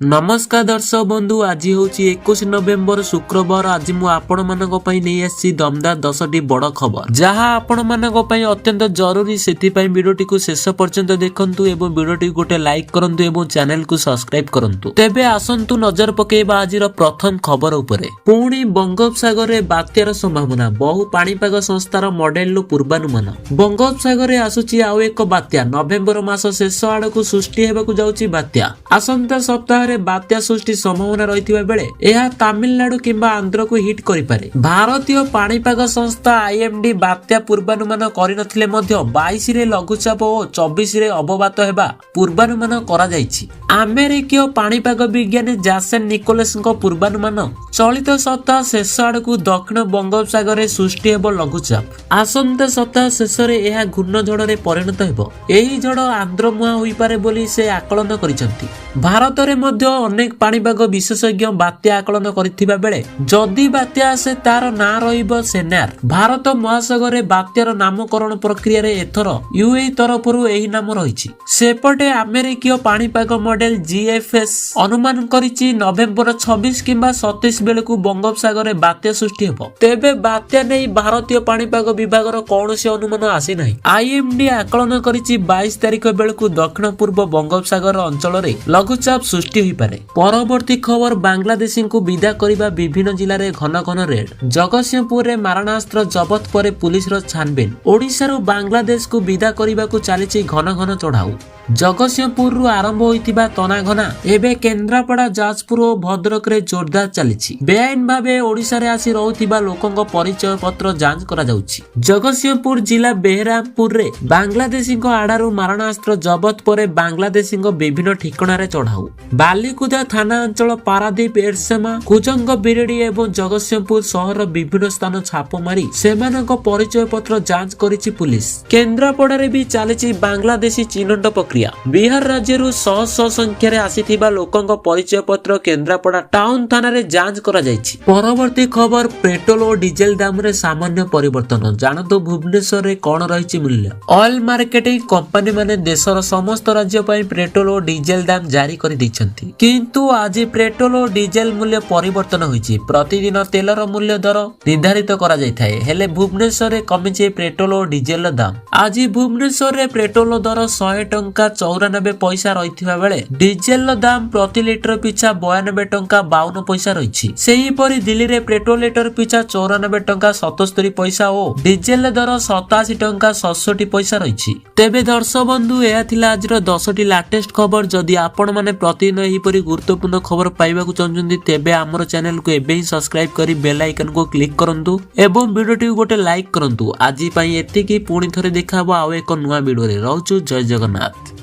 ନମସ୍କାର ଦର୍ଶକ ବନ୍ଧୁ, ଆଜି ହେଉଛି 21 ନଭେମ୍ବର, ଶୁକ୍ରବାର। ଆଜି ମୁଁ ଆପଣମାନଙ୍କ ପାଇଁ ନେଇ ଆସିଛି ଦମଦାର 10ଟି ବଡ଼ ଖବର, ଯାହା ଆପଣମାନଙ୍କ ପାଇଁ ଅତ୍ୟନ୍ତ ଜରୁରୀ। ସେଥିପାଇଁ ଭିଡ଼ିଓଟିକୁ ଶେଷ ପର୍ଯ୍ୟନ୍ତ ଦେଖନ୍ତୁ ଏବଂ ଭିଡ଼ିଓଟିକୁ ଗୋଟେ ଲାଇକ୍ କରନ୍ତୁ ଏବଂ ଚ୍ୟାନେଲକୁ ସବସ୍କ୍ରାଇବ କରନ୍ତୁ। ତେବେ ଆସନ୍ତୁ ନଜର ପକେଇବା ଆଜିର ପ୍ରଥମ ଖବର ଉପରେ। ପୁଣି ବଙ୍ଗୋପସାଗରରେ ବାତ୍ୟାର ସମ୍ଭାବନା, ବହୁ ପାଣିପାଗ ସଂସ୍ଥାର ମଡେଲରୁ ପୂର୍ବାନୁମାନ। ବଙ୍ଗୋପସାଗରରେ ଆସୁଛି ଆଉ ଏକ ବାତ୍ୟା। ନଭେମ୍ବର ମାସ ଶେଷ ଆଡକୁ ସୃଷ୍ଟି ହେବାକୁ ଯାଉଛି ବାତ୍ୟା। ଆସନ୍ତା ସପ୍ତାହରେ ବାତ୍ୟା ସୃଷ୍ଟି ସମ୍ଭାବନା ରହିଥିବା ବେଳେ ଏହା ତାମିଲନାଡୁ କିମ୍ବା ଆନ୍ଧ୍ରକୁ ହିଟ୍ କରିପାରେ। ଭାରତୀୟ ପାଣିପାଗ ସଂସ୍ଥା ଆଇଏମଡି ବାତ୍ୟା ପୂର୍ବାନୁମାନ କରିନଥିଲେ ମଧ୍ୟ 22ରେ ଲଘୁଚାପ ଓ 24ରେ ଅବପାତ ହେବା ପୂର୍ବାନୁମାନ କରାଯାଇଛି। ଆମେରିକୀୟ ପାଣିପାଗ ବିଜ୍ଞାନୀ ଜାସେନ ନିକୋଲସଙ୍କ ପୂର୍ବାନୁମାନ, ଚଳିତ ସପ୍ତାହ ଶେଷ ଆଡକୁ ଦକ୍ଷିଣ ବଙ୍ଗୋପସାଗରରେ ସୃଷ୍ଟି ହେବ ଲଘୁଚାପ। ଆସନ୍ତା ସପ୍ତାହ ଶେଷରେ ଏହା ଘୂର୍ଣ୍ଣଝଡ଼ରେ ପରିଣତ ହେବ। ଏହି ଝଡ଼ ଆନ୍ଧ୍ରମୁହାଁ ହୋଇପାରେ ବୋଲି ସେ ଆକଳନ କରିଛନ୍ତି। ଭାରତରେ ମଧ୍ୟ ଅନେକ ପାଣିପାଗ ବିଶେଷଜ୍ଞ ବାତ୍ୟା ଆକଳନ କରିଥିବା ବେଳେ ଯଦି ବାତ୍ୟା ଆସେ, ତାର ନାଁ ରହିବ ସେନାର। ଭାରତ ମହାସାଗରରେ ବାତ୍ୟାର ନାମକରଣ ପ୍ରକ୍ରିୟାରେ ଏଥର ୟୁଏଇ ତରଫରୁ ଏହି ନାମ ରହିଛି। ସେପଟେ ଆମେରିକୀୟ ପାଣିପାଗ ମଡେଲ ଜିଏଫଏସ୍ ଅନୁମାନ କରିଛି, ନଭେମ୍ବର 26 କିମ୍ବା 27 ବେଳକୁ ବଙ୍ଗୋପସାଗରରେ ବାତ୍ୟା ସୃଷ୍ଟି ହେବ। ତେବେ ବାତ୍ୟା ନେଇ ଭାରତୀୟ ପାଣିପାଗ ବିଭାଗର କୌଣସି ଅନୁମାନ ଆସିନାହିଁ। ଆଇଏମଡି ଆକଳନ କରିଛି, 22 ତାରିଖ ବେଳକୁ ଦକ୍ଷିଣ ପୂର୍ବ ବଙ୍ଗୋପସାଗର ଅଞ୍ଚଳରେ ଲଘୁଚାପ ସୃଷ୍ଟି ହୋଇପାରେ। ପରବର୍ତ୍ତୀ ଖବର, ବାଂଲାଦେଶୀଙ୍କୁ ବିଦା କରିବା ବିଭିନ୍ନ ଜିଲ୍ଲାରେ ଘନ ଘନ ରେଡ୍। ଜଗତସିଂହପୁରରେ ମାରଣାସ୍ତ୍ର ଜବତ ପରେ ପୁଲିସର ଛାନବିନ। ଓଡ଼ିଶାରୁ ବାଂଲାଦେଶକୁ ବିଦା କରିବାକୁ ଚାଲିଛି ଘନ ଘନ ଚଢାଉ। ଜଗତସିଂହପୁରରୁ ଆରମ୍ଭ ହୋଇଥିବା ତନାଘନା ଏବେ କେନ୍ଦ୍ରାପଡ଼ା, ଯାଜପୁର ଓ ଭଦ୍ରକରେ ଜୋରଦାର ଚାଲିଛି। ବେଆଇନ ଭାବେ ଓଡ଼ିଶାରେ ଆସି ରହୁଥିବା ଲୋକଙ୍କ ପରିଚୟ ପତ୍ର ଯାଞ୍ଚ କରାଯାଉଛି। ଜଗତସିଂହପୁର ଜିଲ୍ଲା ବେହେରାମପୁରରେ ବାଂଲାଦେଶୀଙ୍କ ଆଡ଼ାରୁ ମାରଣାସ୍ତ୍ର ଜବତ ପରେ ବାଂଲାଦେଶୀଙ୍କ ବିଭିନ୍ନ ଠିକଣାରେ ଚଢାଉ। ବାଲିକୁଦା ଥାନା ଅଞ୍ଚଳ ପାରାଦୀପ, ଏରସମା, କୁଜଙ୍ଗ, ବିରିଡି ଏବଂ ଜଗତସିଂହପୁର ସହରର ବିଭିନ୍ନ ସ୍ଥାନ ଛାପ ମାରି ସେମାନଙ୍କ ପରିଚୟ ପତ୍ର ଯାଞ୍ଚ କରିଛି ପୁଲିସ। କେନ୍ଦ୍ରାପଡ଼ାରେ ବି ଚାଲିଛି ବାଂଲାଦେଶୀ ଚିହ୍ନଟ ପ୍ରକ୍ରିୟା। ବିହାର ରାଜ୍ୟରୁ ଶହ ଶହ ସଂଖ୍ୟାରେ ଆସିଥିବା ଲୋକଙ୍କ ପରିଚୟ ପତ୍ର କେନ୍ଦ୍ରାପଡ଼ା ଟାଉନ ଥାନାରେ ଯାଞ୍ଚ କରାଯାଇଛି। ପରବର୍ତ୍ତୀ ଖବର, ପେଟ୍ରୋଲ ଓ ଡିଜେଲ ଦାମରେ ସାମାନ୍ୟ ପରିବର୍ତ୍ତନ। ଜାଣନ୍ତୁ ଭୁବନେଶ୍ୱରରେ କଣ ରହିଛି ମୂଲ୍ୟ। ଅଏଲ ମାର୍କେଟିଂ କମ୍ପାନୀ ମାନେ ଦେଶର ସମସ୍ତ ରାଜ୍ୟ ପାଇଁ ପେଟ୍ରୋଲ ଓ ଡିଜେଲ ଦାମ ଜାରି କରିଦେଇଛନ୍ତି। କିନ୍ତୁ ଆଜି ପେଟ୍ରୋଲ ଓ ଡିଜେଲ ମୂଲ୍ୟ ପରିବର୍ତ୍ତନ ହୋଇଛି। ପ୍ରତିଦିନ ତେଲର ମୂଲ୍ୟ ଦର ନିର୍ଦ୍ଧାରିତ କରାଯାଇଥାଏ। ହେଲେ ଭୁବନେଶ୍ୱରରେ କମିଛି ପେଟ୍ରୋଲ ଓ ଡିଜେଲର ଦାମ। ଆଜି ଭୁବନେଶ୍ୱରରେ ପେଟ୍ରୋଲ ଦର 100 ଟଙ୍କା 94 ପଇସା ରହିଥିବା ବେଳେ ଡିଜେଲର ଦାମ ପ୍ରତି ଲିଟର ପିଛା 92 ଟଙ୍କା 52 ପଇସା ରହିଛି। ସେହିପରି ଦିଲ୍ଲୀରେ ପେଟ୍ରୋଲ ଲିଟର ପିଛା 94 ଟଙ୍କା 77 ପଇସା ଓ ଡିଜେଲ ଦର 87 ଟଙ୍କା 67 ପଇସା ରହିଛି। ତେବେ ଦର୍ଶକ ବନ୍ଧୁ, ଏହା ଥିଲା ଆଜିର 10ଟି ଲାଟେଷ୍ଟ ଖବର। ଯଦି ଆପଣମାନେ ପ୍ରତିଦିନ ଏହିପରି ଗୁରୁତ୍ୱପୂର୍ଣ୍ଣ ଖବର ପାଇବାକୁ ଚାହୁଁଛନ୍ତି, ତେବେ ଆମର ଚ୍ୟାନେଲକୁ ଏବେ ହିଁ ସବସ୍କ୍ରାଇବ କରି ବେଲ୍ ଆଇକନକୁ କ୍ଲିକ୍ କରନ୍ତୁ ଏବଂ ଭିଡ଼ିଓଟିକୁ ଗୋଟେ ଲାଇକ୍ କରନ୍ତୁ। ଆଜି ପାଇଁ ଏତିକି। ପୁଣି ଥରେ ଦେଖା ହବ ଆଉ ଏକ ନୂଆ ଭିଡ଼ିଓରେ। ରହୁଛୁ, ଜୟ ଜଗନ୍ନାଥ।